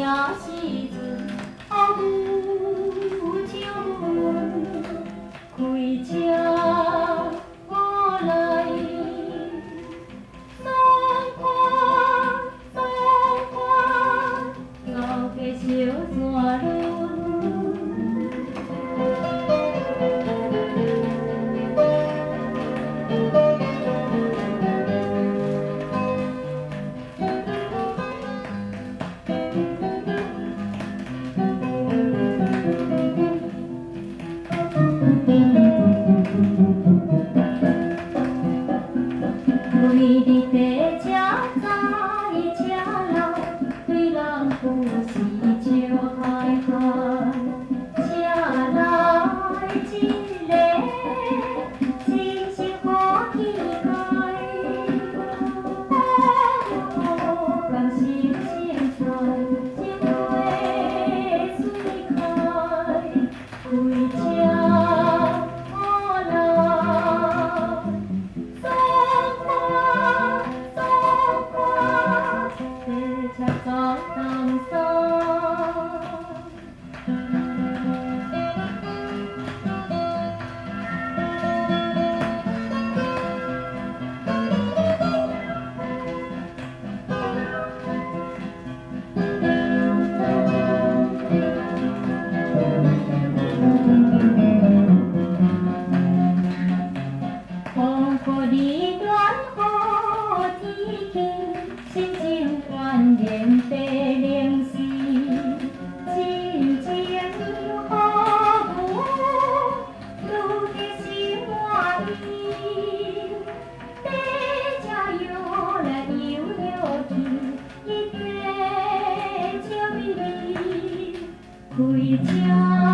車時陣，後母招阮開車我來，爽快爽快，老爸小山崙。開日地車載車來，對人有時笑嗨嗨。車來一个新生好天開，哦，共心生菜，情花水開，開車我來。爽快爽快，地車走東山。風雨暖好天氣，心情宛然白靈絲，真情好母，愈得心滿意。地車搖來搖搖去，伊在笑眯眯，開車。